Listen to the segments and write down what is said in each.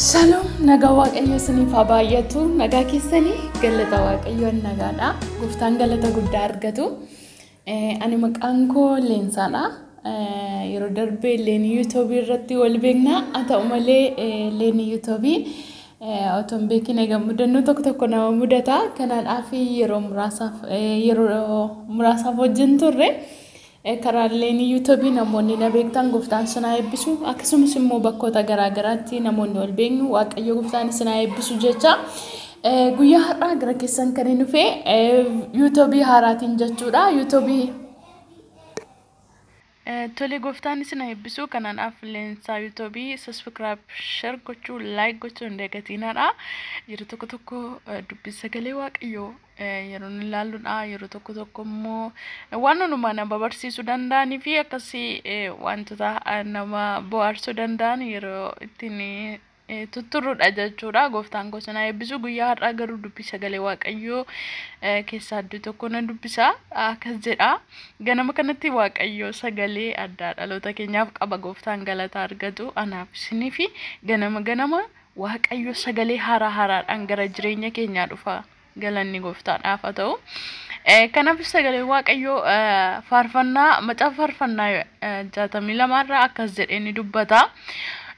Shalom, nagaa Waaqayyo isiniif haa baay'atu. Nagaa keessanii galata Waaqayyoon nagaadha. Gooftaan galata guddaa argatu. Ani maqaan koo Leensaadha. Yeroo darbee Leenii yuutuubii irratti wal beekna. Haa ta'u malee Leenii yuutuubii otoo hin beekin egaa mudannoo tokko tokko nama mudata. Kanaadhaaf yeroo muraasaaf wajjin turre. Karaa Leenii yuutuubii namoonni na beektan gooftaan isin haa eebbisu. Akkasumas immoo bakkoota garaa garaatti namoonni wal beeknu Waaqayyo gooftaan isin haa eebbisu jecha. Guyyaa har'aa gara keessan kan hin dhufe yuutuubii haaraatiin jechuudha. Yuutuubii Tole gooftaan isin haa eebbisu. Kanaaf Leensaa yuutuubii subscribe, share gochuu, like gochuu hin dagatiinaadha. Yeroo tokko tokko dubbisa sagalee Waaqayyoo yeroo nu ilaalluudha. Yeroo tokko tokko immoo waan hundumaa nama barsiisuu danda'anii fi akkasii wantoota nama bohaarsuu danda'an yeroo ittiin tutturruudha jechuudha. Gooftaan koo isin haa eebbisu. Guyyaa har'aa garuu dubbisa sagalee Waaqayyoo keessaa iddoo tokko na dubbisa. Akkas jedha. Ganama kanatti Waaqayyoo sagalee addaa dhaloota keenyaaf qaba. Gooftaan galata argatu. Anaaf isinii fi ganama ganama Waaqayyo sagalee haaraa haaraadhaan gara jireenya keenyaa dhufa. Galanni gooftaadhaaf haa ta'u. Kanaaf sagalee Waaqayyoo faarfannaa macaafa faarfannaa 62 irraa akkas jedhee ni dubbata.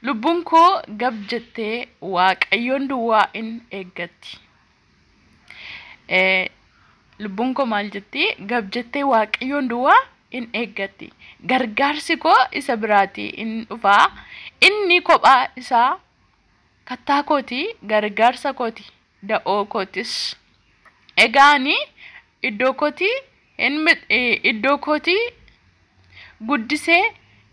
Lubbuun koo gab jettee Waaqayyoon duwwaa in eeggatti. Lubbuun koo maal jetti? Gab jettee Waaqayyoon duwwaa in eeggatti. Gargaarsi koo isa biraatii in dhufaa. Inni kophaa isaa kattaa kooti, gargaarsa kooti, da'oo kootis. Egaa ani iddoo kootii iddoo kootii guddisee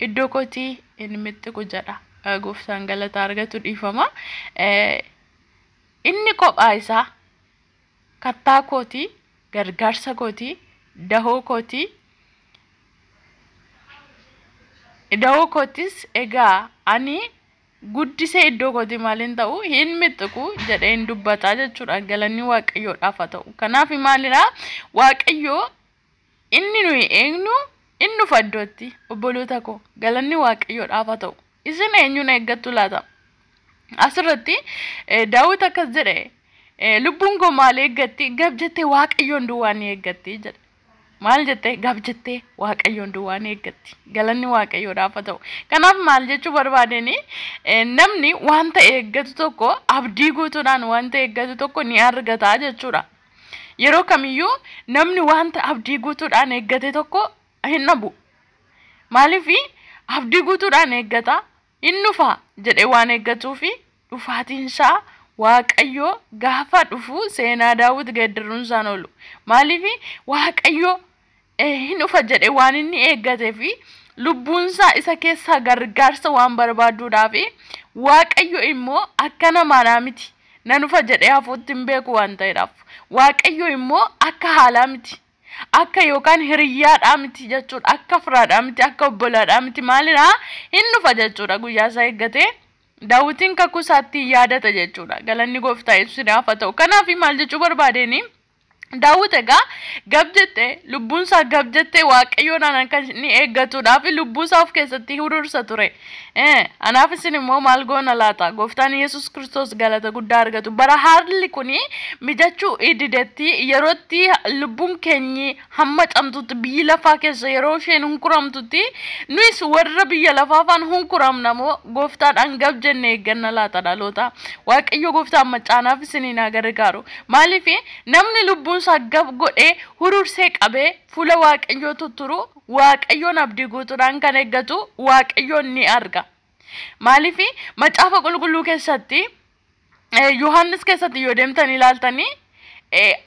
iddoo kootii hin mixxiqu jedha. Gooftaan galata argatu dhiifama. Inni kophaa isaa kattaa kootii, gargaarsa kootii, dahoo kootii. Dahoo kootis egaa ani guddisee iddoo kootii maaliin ta'u hin mixxiqu jedhee hin dubbata jechuudha. Galanni Waaqayyoodhaaf haa ta'u. Kanaaf maalidhaa? Waaqayyoo inni nuyi eegnu inni dhufa iddootti obboloota koo galanni Waaqayyoodhaaf haa ta'u. Isin eenyuun eeggattu laata? Asirratti Daawit akkas jedhe lubbuun koo maal eeggatti? Gab jettee Waaqayyoon duwwaa ni eeggatti jedhe. Maal jettee? Gab jettee Waaqayyoon duwwaa ni eeggatti. Galanni Waaqayyoodhaaf haa ta'u. Kanaaf maal jechuu barbaadeni namni wanta eeggatu tokko abdii guutuudhaan wanta eeggatu tokko ni argata jechuudha. Yeroo kamiyyuu namni wanta abdii guutuudhaan eeggate tokko hin dhabu. Maaliif abdii guutuudhaan eeggata? Hin dhufa jedhee waan eeggatuufi dhufaatiin isaa Waaqayyo gaafa dhufu seenaa Daawit geeddaruun isaan oolu. Maaliif Waaqayyo hin dhufa jedhee waan inni eeggatee fi lubbuun isaa isa keessaa gargaarsa waan barbaaduudhaaf Waaqayyo immoo akka namaadhaa miti. Nan dhufa jedhee hafuutti hin beeku waan ta'eedhaaf. Waaqayyo immoo akka haalaa miti. Akka yookaan hiriyyaadhaa miti jechuudha. Akka firaadhaa miti, akka obbolaadhaa miti. Maalidhaa? Hin dhufa jechuudha guyyaa isaa eeggatee. Daawitiin kakuu isaatti yaadata jechuudha. Galanni gooftaa Yesuusiif haa ta'u. Kanaaf maal jechuu barbaadeni? Daawit egaa gab jettee lubbuun isaa gab jettee Waaqayyoon akka inni eeggatuudhaaf lubbuu isaa of keessatti hurursa ture. Anaaf isin immoo maal goona laata? Gooftaan Yesuus Kiristoos galata guddaa argatu. Bara haalli kuni mijachuu didetti yerootti lubbuun keenyi hamma camtutti biyyi lafaa keessa yeroo isheen hunkuramtutti nuyis warra biyya lafaa faan hunkuramna moo gooftaadhaan gab jennee eegganna laata dhaloota? Waaqayyo gooftaan macaanaaf isiniin haa gargaaru. Maaliif namni lubbuun isaa gab godhee hurursee qabee fuula Waaqayyoo tutturu Waaqayyoon abdii guutuudhaan kan eeggatu Waaqayyoon ni arga. Maaliif macaafa qulqulluu keessatti Yohaannis keessatti yoo deemtan ilaaltanii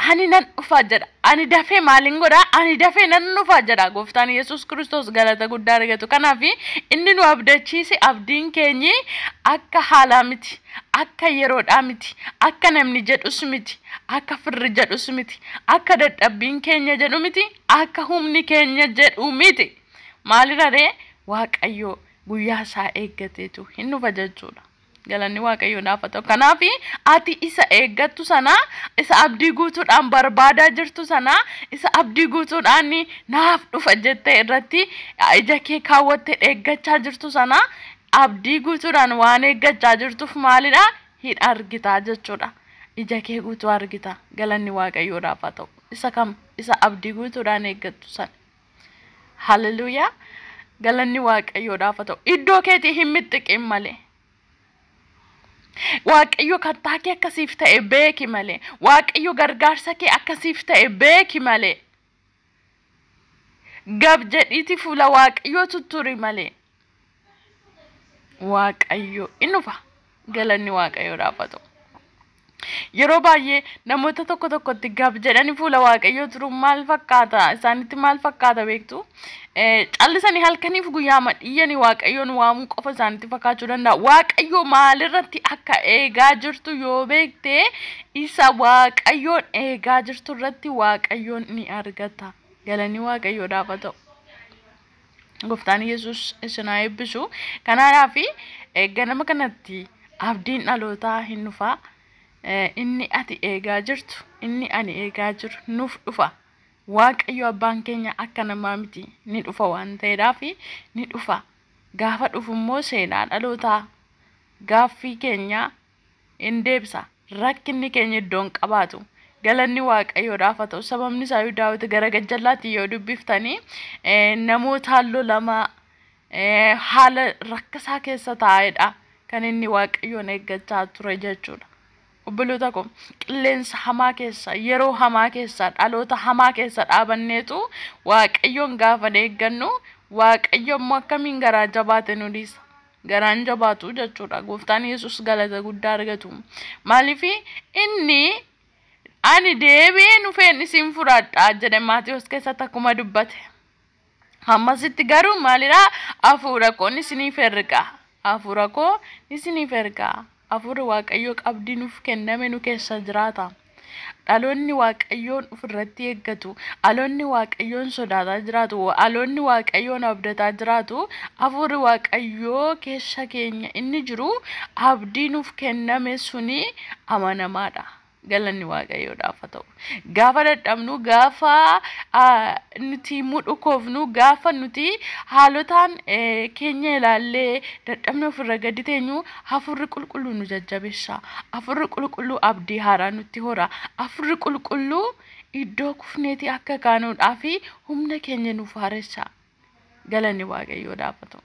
ani nan dhufa jedha. Ani dafee maaliin godhaa? Ani dafee nan dhufa jedha. Gooftaan Yesuus Kiristoos galata guddaa argatu. Kanaaf inni nu abdachiise abdiin keenyi akka haalaa miti, akka yeroodhaa miti, akka namni jedhus miti, akka firri jedhus miti, akka dadhabbiin keenya jedhu miti, akka humni keenya jedhu miti. Maalirra ree? Waaqayyo guyyaa isaa eeggateetu hin dhufa jechuudha. Galanni Waaqayyoodhaaf haa ta'u. Kanaaf ati isa eeggattu sana, isa abdii guutuudhaan barbaadaa jirtu sana, isa abdii guutuudhaan naaf dhufa jettee irratti ija kee kaawwattee eeggachaa jirtu sana Abdii guutuudhaan waan eeggachaa jirtuuf maalidha? Hin argitaa jechuudha. Ija kee guutuu argita. Galanni Waaqayyoodhaaf haa ta'u. Isa kam? Isa abdii guutuudhaan eeggattu sana. Haleluuyaa. Galanni Waaqayyoodhaaf haa ta'u. Iddoo keetii hin mixxiqin malee. Waaqayyo kattaa kee akkasiif ta'e beeki malee. Waaqayyo gargaarsa kee akkasiif ta'e beeki malee. Gab jedhiiti fuula Waaqayyoo tutturi malee. Waaqayyo in dhufa. Galanni Waaqayyoodhaaf haa ta'u. Yeroo baay'ee namoota tokko tokkotti gab jedhanii fuula Waaqayyoo turuun maal fakkaata? Isaanitti maal fakkaata beektu? Callisanii halkaniif guyyaa madhiyyanii Waaqayyoon waamuu qofa isaanitti fakkaachuu danda'a. Waaqayyo maalirratti akka eegaa jirtu yoo beekte, isa Waaqayyoon eegaa jirtu irratti Waaqayyoon ni argata. Galanni Waaqayyoodhaaf haa ta'u. Gooftaan Yesuus isin haa eebbisu. Kanaadhaaf ganama kanatti abdiin dhalootaa hin dhufaa. Inni ati eegaa jirtu, inni ani eegaa jiru nuuf dhufa. Waaqayyo abbaan keenya akka namaa miti, ni dhufa waan ta'eedhaaf ni dhufa. Gaafa dhufu immoo seenaa dhalootaa gaaffii keenya hin deebisa. Rakkinni keenya iddoo hin qabaatu. Galanni Waaqayyoodhaaf haa ta'u. Sababni isaa Daawit gara gajjallaatti yoo dubbiftanii, namoota halluu lama haala rakkisaa keessa taa'edha kan inni Waaqayyoon eeggachaa ture jechuudha. Obboloota koo, qilleensa hamaa keessa, yeroo hamaa keessa, dhaloota hamaa keessa dhaabanneetu Waaqayyoon gaafa eeggannu, Waaqayyo immoo akkamiin garaa jabaate nu dhiisa? Garaan jabaatu jechuudha. Gooftaan Yesuus galata guddaa argatu. Maaliif? Inni "Ani deebi'ee dhufeen isin fudhadha" jedhe Maatiyus keessatti akkuma dubbate. Ammasitti garuu maalidhaa? Hafuura koon isiniif erga. Hafuura koo isiniif erga. Hafuurri Waaqayyoo qabdii nuuf kenname nu keessa jiraata. Dhaloonni Waaqayyoon ofirratti eeggatu, dhaloonni Waaqayyoon sodaataa jiraatu, dhaloonni Waaqayyoon abdataa jiraatu, hafuurri Waaqayyoo keessa keenya inni jiru abdii nuuf kenname suni amanamaadha. Galanni Waaqayyoodhaaf haa ta'u. Gaafa dadhabnu, gaafa nuti mudhukoofnu, gaafa nuti haalotaan keenya ilaallee dadhabne ofirra gadi teenyu, Hafuurri Qulqulluu nu jajjabeessa. Hafuurri Qulqulluu abdii haaraa nutti hora. Hafuurri Qulqulluu iddoo kufneetii akka kaanuudhaa fi humna keenya nuuf haaressa. Galanni Waaqayyoodhaaf haa ta'u.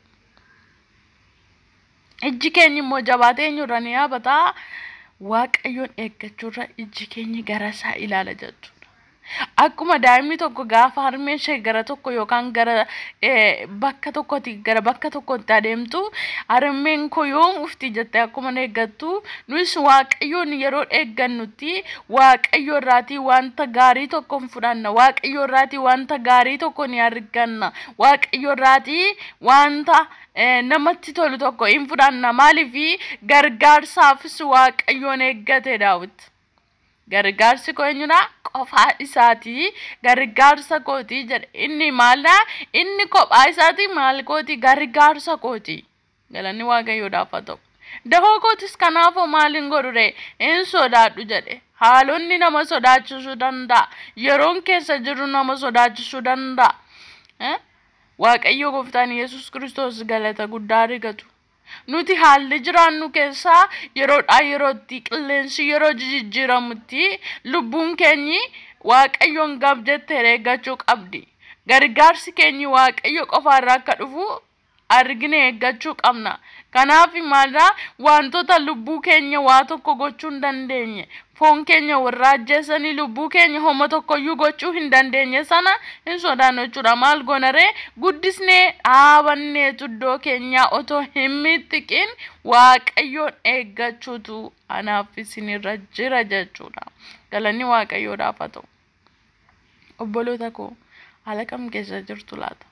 Ijji keenya immoo jabaatee eenyurra ni dhaabataa? Waaqayyoon eeggachuurra ijji keenya gara isaa ilaala jechuudha. Akkuma daa'imni tokko gaafa harmeen ishee gara tokko yookaan gara bakka tokkotti gara bakka tokkotti adeemtu, "Harmeen koo yoom dhufti?" jettee akkuma eeggattu, nus Waaqayyoon yeroo eeggannutti Waaqayyo irraatii wanta gaarii tokko hin fudhanna. Waaqayyo irraatii wanta gaarii tokko ni arganna. Waaqayyo irraatii wanta namatti tolu tokko hin fudhanna. Maaliif? Gargaarsaafis Waaqayyoon eeggate Daawit. "Gargaarsi koo eenyudha? Qofaa isaatii gargaarsa kooti" jedhe. Inni maalidha? Inni kophaa isaatii maal kooti? Gargaarsa kooti. Galanni Waaqayyoodhaaf haa ta'u. "Dahoo kootis, kanaafuu maaliin godhu ree? Hin sodaadhu" jedhe. Haalonni nama sodaachisuu danda'a. Yeroon keessa jiru nama sodaachisuu danda'a. Waaqayyo gooftaan Yesuus Kiristoos galata guddaa argatu. Nuti haalli jiraannu keessaa yeroodhaa yerootti qilleensi yeroo jijjiiramutti lubbuun keenyi Waaqayyoon gab jettee eeggachuu qabdi. Gargaarsi keenyi Waaqayyo qofaarraa akka dhufu argine eeggachuu qabna. Kanaaf maalidhaa? Wantoota lubbuu keenya waa tokko gochuu hin dandeenye, foon keenya warra ajjeesanii lubbuu keenya homa tokkoyyuu gochuu hin dandeenye sana hin sodaannu jechuudha. Maal goonaree? Guddisnee dhaabanneetu iddoo keenyaa otoo hin mixxiqin Waaqayyoon eeggachuutu anaaf isinirra jira jechuudha. Galanni Waaqayyoodhaaf haa ta'u. Obboloota koo, haala kam keessa jirtu laata?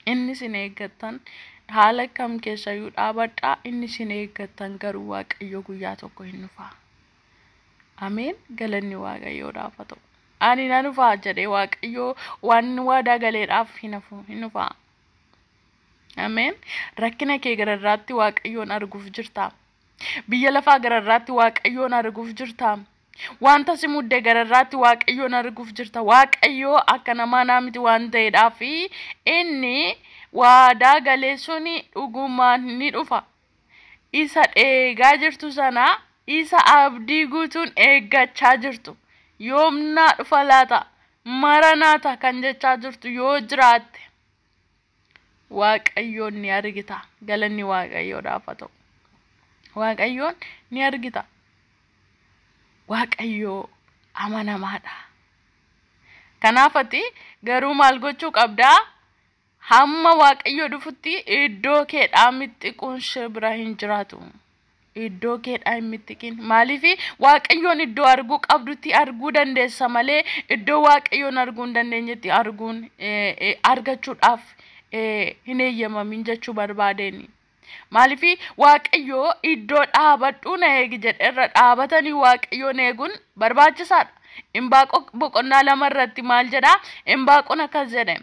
Inni isin eeggattan haala kam keessayyuu dhaabadhaa, inni isin eeggattan garuu Waaqayyo guyyaa tokko hin dhufa. Ameen, galanni Waaqayyoodhaaf haa ta'u. "Ani nan dhufaa" jedhee Waaqayyo waan waadaa galeedhaaf hin hafu, hin dhufa. Ameen. Rakkina kee gararraatti Waaqayyoon arguuf jirta. Biyya lafaa gararraatti Waaqayyoon arguuf jirta. Wanta si mudde gararraatti Waaqayyoon arguuf jirta. Waaqayyoo akka namaa naa miti waan ta'eedhaaf inni Waadaa galee suni dhugumaan ni dhufa. Isa eegaa jirtu sana, isa abdii guutuun eeggachaa jirtu, yoomnaa dhufa laata, maranaata kan jechaa jirtu yoo jiraatte, Waaqayyoon ni argita. Galanni Waaqayyoodhaaf haa ta'u. Waaqayyoon ni argita. Waaqayyoo amanamaadha. Kanaaf ati garuu maal gochuu qabdaa? Hamma Waaqayyo dhufutti iddoo keedhaa mixxiquun si bira hin jiraatu. Iddoo keedhaa hin mixxiqin. Maaliif? Waaqayyoon iddoo arguu qabdutti arguu dandeessa malee iddoo Waaqayyoon arguu hin dandeenyetti arguun argachuudhaaf hin eeyyamamin jechuu barbaadeen. Maaliif? Waaqayyoo iddoo dhaabadhuu na eegi jedhe irra dhaabatanii Waaqayyoon eeguun barbaachisaadha. Imbaaqoo boqonnaa 2 irratti maal jedhaa? Imbaaqoon akkas jedhe.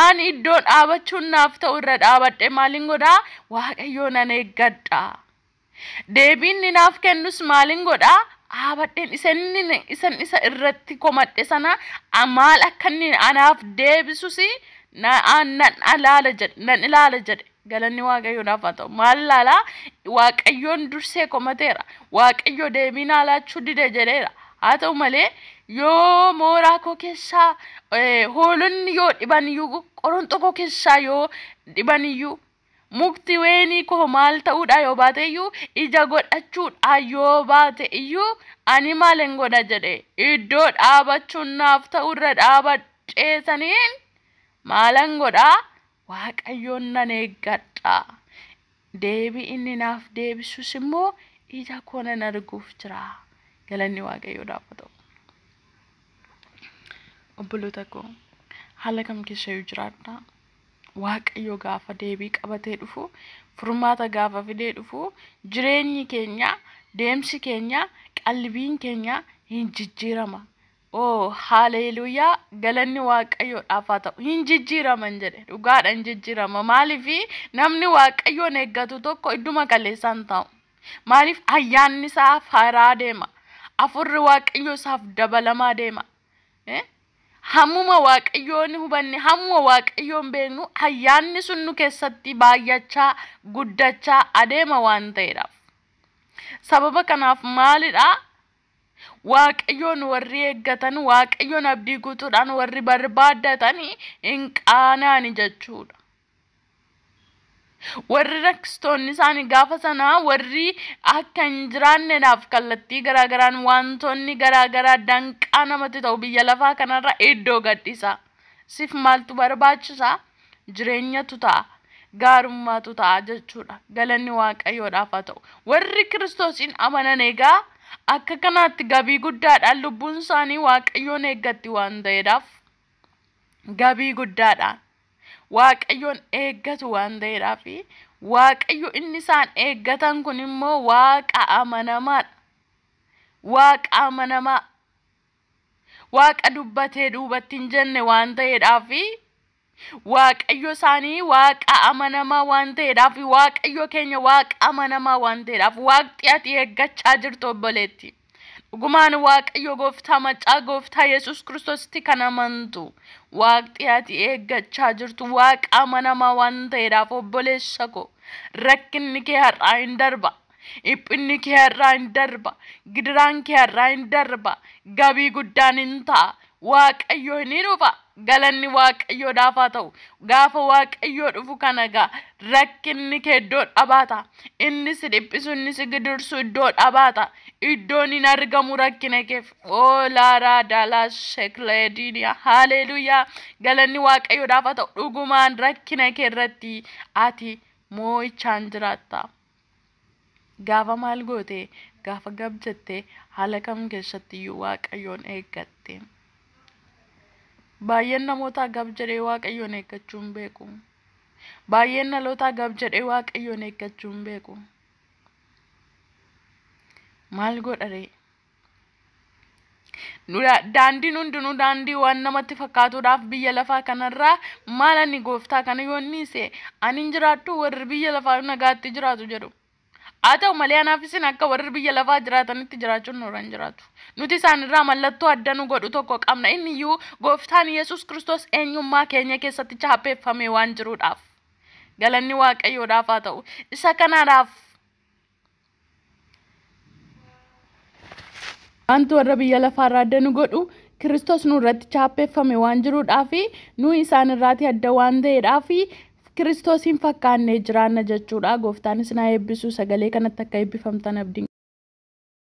Ani iddoo dhaabachuun naaf ta'u irra dhaabadhe maaliin godhaa? Waaqayyoo nan eeggadha. Deebiin inni naaf kennus maaliin godhaa? Dhaabadheen isan isa irratti komadhe sana maal akka inni anaaf deebisus nan ilaala jedhe, nan ilaala jedhe. Galanni Waaqayyoodhaaf haa ta'u. Maal ilaalaa? Waaqayyoon dursee komateera. Waaqayyo deebii naa laachuu dide jedheera. Haa ta'u malee yoo mooraa koo keessaa hoolonni yoo dhiban iyyuu, qoronxoo koo keessaa yoo dhiban iyyuu, mukti weenii koo maal ta'uudha yoo baate iyyuu, ija godhachuudha yoo baate iyyuu, ani maalin godha jedhe. Iddoo dhaabachuun naaf ta'u irra dhaabadhee saniin maalan godhaa? Waaqayyoon nan eeggadha. Deebii inni naaf deebisus immoo ija koo nan arguuf jira. Galanni Waaqayyoodhaaf haa ta'u. Obboloota koo, haala kam keessa yoo jiraadha? Waaqayyo gaafa deebii qabatee dhufu, furmaata gaafa fidee dhufu, jireenyi keenya, deemsi keenya, qalbiin keenya hin jijjiirama. Oh, haleluuyaa! Galanni Waaqayyoodhaaf haa ta'u. Hin jijjiiraman jedhe. Dhugaadha, hin jijjiirama. Maaliif? Namni Waaqayyoon eeggatu tokko idduma kaleessaan taa'u. Maaliif? Ayyaanni isaaf haaraa deema. Afurri Waaqayyoo isaaf dabalamaa deema. Hammuma Waaqayyoon hubanne, hammuma Waaqayyoon beeknu, ayyaanni sun nu keessatti baay'achaa, guddachaa adeema waan ta'eedhaaf. Sababa kanaaf maalidhaa? Waaqayyoon warri eeggatan, Waaqayyoon abdii guutuudhaan warri barbaaddatan hin qaana'ani jechuudha. Warri rakkistoonni isaanii gaafa sanaa warri akka hin jiraanneedhaaf kallattii garaagaraan wantoonni garaagaraa danqaa namatti ta'u biyya lafaa kanarra iddoo gadhiisa. Siif maaltu barbaachisaa? Jireenyatu ta'a. Gaarummaatu ta'a jechuudha. Galanni Waaqayyoodhaaf haa ta'u. Warri Kiristoosiin amanan egaa akka kanaatti gabii guddaadhaan lubbuun isaanii Waaqayyoon eeggatti waan ta'eedhaaf, gabii guddaadhaan Waaqayyoon eeggatu waan ta'eedhaaf, Waaqayyo inni isaan eeggatan kun immoo Waaqa amanamaadha. Waaqa amanamaa. Waaqa dubbatee duubatti hin jenne waan ta'eedhaaf, Waaqayyo isaanii Waaqa amanamaa waan ta'eedhaaf, Waaqayyo keenya Waaqa amanamaa waan ta'eedhaaf, Waaqni ati eeggachaa jirtu obboleetti. Dhugumaan Waaqayyo gooftaa macaa gooftaa Yesuus Kiristoositti kan amantu, Waaqni ati eeggachaa jirtu Waaqa amanamaa waan ta'eedhaaf, obboleessa koo, rakkinni kee har'aa hin darba. Dhiphinni kee har'aa hin darba. Gidiraan kee har'aa hin darba. Gabii guddaan hin ta'a. Waaqayyo ni dhufa. Galanni Waaqayyoodhaaf haa ta'u. Gaafa Waaqayyo dhufu kana egaa rakkinni kee iddoo dhabaata. Inni si dhiphisu, inni si gidirsu iddoo dhabaata. Iddoon hin argamu rakkina keef. Oolaaraa daalaa shekleediiniyaa. Haleluuyaa. Galanni Waaqayyoodhaaf haa ta'u. Dhugumaan rakkina kee irratti ati moo'ichaan jiraatta. Gaafa maal goote? Gaafa gab jettee haala kam keessatti iyyuu Waaqayyoon eeggatte. Baay'een namootaa gab jedhee Waaqayyoon eeggachuu hin beeku. Baay'een dhalootaa gab jedhee Waaqayyoon eeggachuu hin beeku. Maal godha ree? Daandiin hundinuu daandii waan namatti fakkaatuudhaaf biyya lafaa kanarraa maal ani gooftaa kana yoo inni ise ani hin jiraadhu, warri biyya lafaa nagaatti jiraatu jedhu. Haa ta'u malee anaaf isin akka warri biyya lafaa jiraatanitti jiraachuun nurra hin jiraatu. Nuti isaanirraa mallattoo adda nu godhu tokko qabna. Inni iyyuu gooftaan Yesuus Kiristoos eenyummaa keenya keessatti chaappeffamee waan jiruudhaaf. Galanni Waaqayyoodhaaf haa ta'u. Isa kanaadhaaf wanti warra biyya lafaarraa adda nu godhu Kiristoos nu irratti chaappeeffame waan jiruudhaa fi nu isaan irraatii adda waan ta'eedhaa fi Kiristoosiin fakkaannee jiraanna jechuudha. Gooftaan isin haa eebbisu. Sagalee kanatti akka eebbifamtan abdiin.